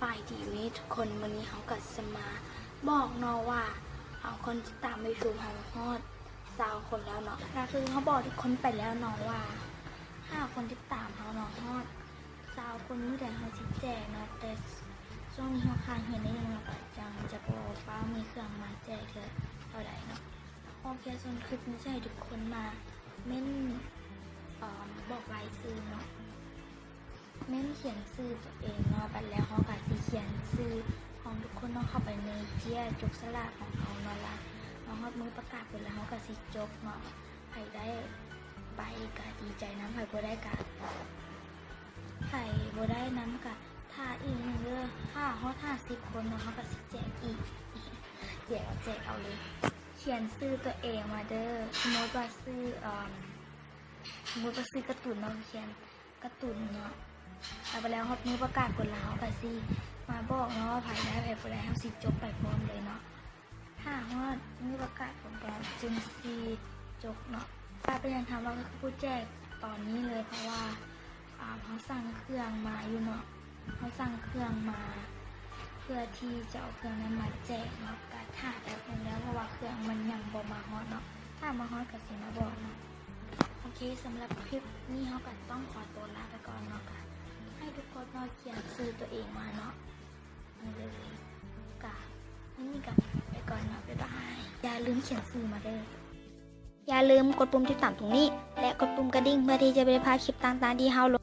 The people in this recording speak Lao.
ສະບາຍດີເນາະທຸກຄົນ, ມື້ນີ້ເຮົາກໍຈະມາບອກເນາະວ່າ ເຮົາຄົນຕິດຕາມ YouTube ເຮົາຮອດຊາວຄົນແລ້ວເນາະ. ກໍຄືເຮົາບອກທຸກຄົນໄປແລ້ວເນາະວ່າ ຖ້າຄົນຕິດຕາມເຮົາເນາະຮອດຊາວຄົນ ມື້ໃດເຮົາຊິແຈກເນາະ, ແຕ່ຊ່ວງນີ້ເຮົາຂາດເງິນໜ້ອຍໜຶ່ງເນາະ, ກໍຈັ່ງຈະບໍ່ຟ້າວມີເຄື່ອງມາແຈກເທື່ອເທົ່າໃດເນາະ. ໂອເຄ, ສ່ວນຄລິບນີ້ຈະໃຫ້ທຸກຄົນມາເມັ້ນ ເອີ່ມ ບອກລາຍຊື່ເນາະ. ເມັ້ນຂຽນຊື່ຕົວເອງເນາະ, ບັດແລ້ວເຮົາກໍຊິຂຽນຊື່ຂອງທຸກຄົນເນາະ ເຂົ້າໄປໃນເຈ້ຍຈັບສະຫຼາກຂອງເຮົາເນາະ. ລະມາຮອດມື້ປະກາດພຸ້ນ ລະເຮົາກໍຊິຈົກເນາະ, ໃຜໄດ້ໃບກໍດີໃຈນຳ, ໃຜບໍ່ໄດ້ກໍ ໃຜບໍ່ໄດ້ນຳກໍຖ້າອີກໜຶ່ງເດີ້. ຖ້າຮອດຫ້າສິບຄົນເນາະ ເຮົາກໍຊິແຈກອີກ, ແຈກເອົາ ແຈກເອົາເລີຍ. ຂຽນຊື່ຕົວເອງມາເດີ້, ສົມມຸດວ່າຊື່ ເອີ່ມ ສົມມຸດວ່າຊື່ກາຕູນເນາະ, ຂຽນ ກາຕູນເນາະ. ເອົາໄປແລ້ວຮອດມື້ປະກາດຜົນລະເຮົາກໍຊິມາບອກເນາະວ່າໃຜໄດ້ໃຜບໍ່ໄດ້, ເຮົາຊິຈົກໄປພ້ອມເລີຍເນາະ. ຖ້າຮອດມື້ປະກາດຜົນກໍຈຶ່ງຊິຈົກເນາະ. ຖ້າເປັນຫຍັງຖາມວ່າຄືບໍ່ແຈກຕອນນີ້ເລີຍ ເພາະວ່າ ອ່າ ເຮົາສັ່ງເຄື່ອງມາຢູ່ເນາະ, ເຮົາສັ່ງເຄື່ອງມາເພື່ອທີ່ຈະເອົາເຄື່ອງນັ້ນມາແຈກເນາະ. ກໍຖ້າແປັບໜຶ່ງແລ້ວ ເພາະວ່າເຄື່ອງມັນຍັງບໍ່ມາຮອດເນາະ, ຖ້າມາຮອດກໍຊິມາບອກເນາະ. ໂອເຄ, ສຳລັບຄລິບນີ້ເຮົາກໍຕ້ອງຂໍຕົວລາໄປກ່ອນເນາະ. ກໍໃຫ້ທຸກຄົນເນາະຂຽນຊື່ຕົວເອງມາເນາະ. ນີ້ເລີຍ. ກະ ມື້ນີ້ກະໄປກ່ອນເນາະ, ບາຍບາຍ. ຢ່າລືມຂຽນຊື່ມາເດີ້. ຢ່າລືມກົດປຸ່ມຕິດຕາມຕົງນີ້ ແລະ ກົດປຸ່ມກະດິ່ງ ເພື່ອທີ່ຈະບໍ່ໄດ້ພາດຄລິບຕ່າງໆທີ່ເຮົາລົງ.